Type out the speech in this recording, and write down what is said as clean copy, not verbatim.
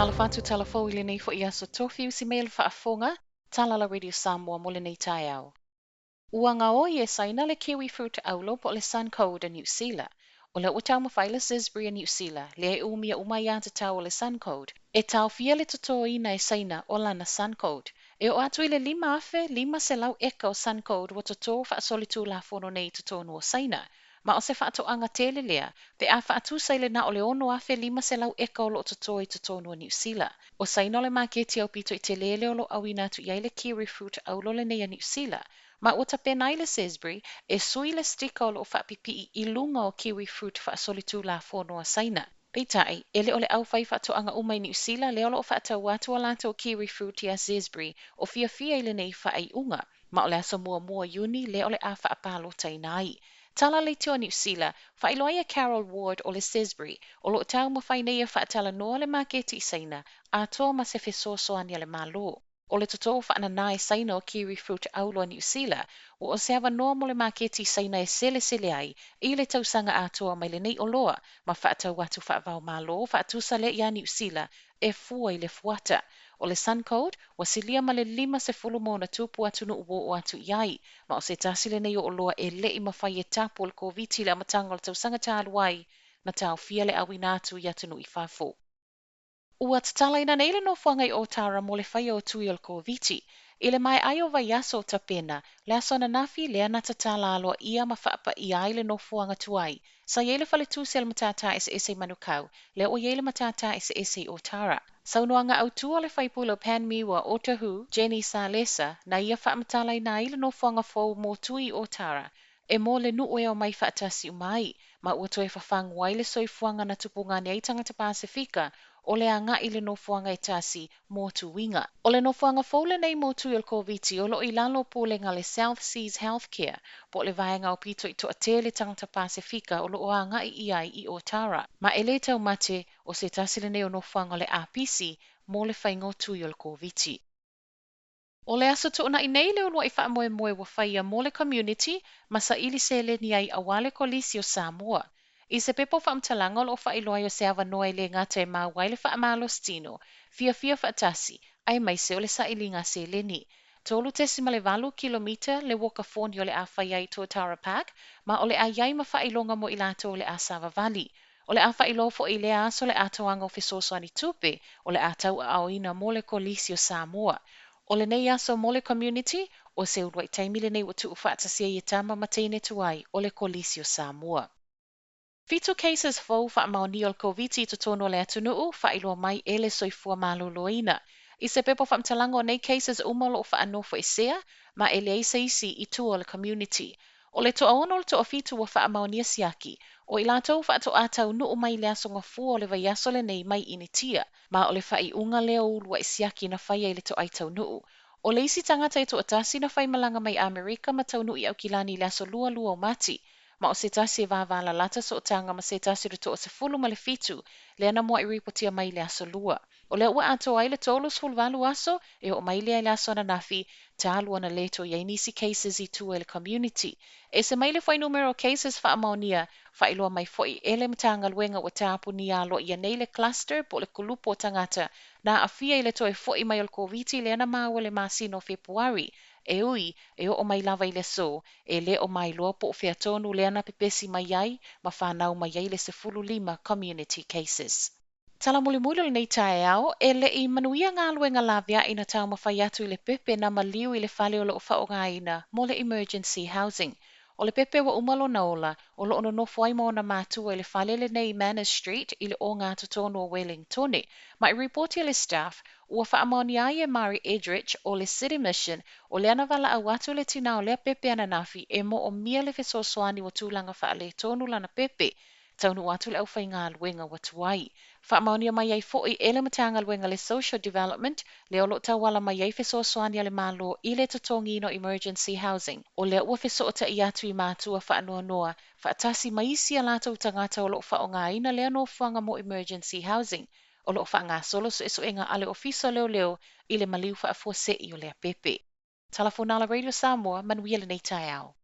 Talofa atu tala fou i lenei fo'i aso Tofi usi mai le faafofoga, tala la Radio Samoa mo lenei taeao. Ua gaoi e Saina le kiwi fruit aulo po o le Sun Code a Niu Sila. O lea ua taumafai le Zespri a Niu Sila, lea e umia uma aiatatau a le Sun Code, e taofia le totoina e Saina o lana Sun Code. E oo atu i le 5,500 eka o Sun Code ua toto faasolitulafono nei i totonu o Saina. Ma o se faatoaga tele lea, pe a faatusa i le na o le 6,500 eka o loo toto i totonu o Niu Sila. O Saina o le maketi aupito i tele lea o lo o auina atu i ai le kiwi fruit aulo lenei a Niu Sila. Ma ua tapena ai le Zespri e sui le sticker o loo faapipii i luga o kiwi fruit faasolitulafono a Saina. Peitai, e le o le aufai faatoaga uma i Niu Sila lea o loo faatau atu a latou kiwi fruit ia Zespri o fiafia i lenei faaiuga. Ma o le aso 1 Iuni lea o le a faapalotaina ai. Tala leitio Niu Sila, faailoa ai e Carol Ward o le Zespri, o loo taumafai nei e faatalanoa le maketi i Saina, atoa ma se fesoasoani a le Malo. O le toto faanana e Saina o kiwi fruit aulo a Niu Sila, ua o se avanoa mo le maketi i Saina e selesele ai i le tausaga atoa mai lenei oloa ma faatau atu faavao malo faatusa lea ia Niu Sila e fua i le fuata. O le Sun Code, ua silia ma le 50+ atunuu ua oo atu i ai, ma o se tasi lenei o oloa e le'i mafai e tapu o le Koviti i le amataga o le tausaga talu ai, na taofia le auina atu i atunuu i fafo. Ua tatalaina nei le nofoaga i Otara mo le faia o tui o le Koviti. I le maea ai o vaiaso o tapena, le aso ananafi lea na tatala aloaia ma faapaia ai le nofoaga tuai. Sa i ai le faletusi a le Matata Eseese i Manukau, lea ua i ai le Matata Eseese i Otara. Saunoaga autu a le faipule o Panmure o Otahuhu, Jenny Salesa, na ia faamatalaina ai le nofoaga fou mo tui i Otara, e mo le nuu e omai faatasi uma ai, ma ua toe fafagu ai le soifuaga na tupuga ane ai tagata Pasefika o le agai i le nofoaga e tasi mo tuiga. O le nofoaga fou lenei mo tui o le Koviti o loo i lalo o pulega a le South Seas Healthcare, po o le vaega aupito i toatele tagata Pasefika o loo agai i ai i Otara. Ma e le taumate o se tasi lenei o nofoaga o le apisi mo le faiga o tui o le Koviti. O le aso tuuna'i nei le uluai faamoemoe ua faia mo le community ma saili seleni ai aua le Kolisi o Samoa. I se pepa o faamatalaga o loo faailoa ai o se avanoa e le gata e maua ai le faamalositino, fiafia faatasi, aemaise o le sailiga seleni. 3.8 kilomita le walkathon o le a fai ai i Totara Park, ma o le a iai ma faailoga mo i latou o le a savavali. O le a faailoa foi i lea aso le atoaga o fesoasoani tupe o le a tauaaoina mo le Kolisi o Samoa. O lenei aso mo le community, o se uluai taimi lenei ua tuufaatasia ai e tama ma teine tuai o le Kolisi o Samoa. 7 cases fou faamaonia o le Koviti i totonu o le atunuu, faailoa mai e le Soifua Maloloina. I se pepa o faamatalaga o nei cases uma o loo faanofoesea, ma e leai se isi i tua o le community. O le 6 o le 7 ua faamaonia siaki, o i latou faatoa taunuu mai le aso Gafua o le vaiaso lenei mai Initia, ma o le faaiuga lea o uluai siaki na faia i le toai taunuu. O le isi tagata e toatasi na faimalaga mai Amerika ma taunuu i Aukilani i le aso 22 o Mati, ma o se tasi e vavalalata sootaga ma se tasi o le 17 lea na muai ripotia mai i le aso 2. O lea ua atoa ai le 38 aso e oo mai lea i le aso ananafi, talu ona le toe i ai nisi cases i tua i le community. Ese mai le fuainumera o cases faamaonia, faailoa mai foi e le Matagaluega ua tapunia aloaia nei le cluster po o le kulupu o tagata na aafia i le toe foi mai o le Koviti lea na maua i le masina o Fepuari. E ui, e oo mai lava i le aso, e le o mailoa po o fea tonu lea na pepesi mai ai ma fanau mai ai le 15 community cases. Tala mulimuli o lenei taeao, e le'i manuia galuega laveai na taumafai atu i le pepe na maliu i le fale o loo faaaogaina mo le emergency housing. O le pepe ua uma lona ola, o loo nonofo ai ma ona matua i le fale lenei i Manners Street i le ogatotonu o Wellingtone. Ma i ripoti a le staff, ua faamaonia ai e Mari Edrich o le City Mission, o lea na valaau atu le tina o lea pepe ananafi e moomia le fesoasoani ua tulaga faaletonu lana pepe. Taunuu atu le aufaigaluega ua tuai. Faamaonia mai ai foi e le Matagaluega le Social Development, lea o loo tauala mai ai fesoasoani a le Malo i le totogiina o emergency housing. O lea ua fesootai atu i matua faanoanoa, faatasi ma isi a latou tagata o loo faaaogaina lea nofoaga mo emergency housing. O loo faagasolo suesuega a le Ofisa o Leoleo i le maliu faafuasei o lea pepe. Tala Fonala Radio Samoa, manuia lenei taeao.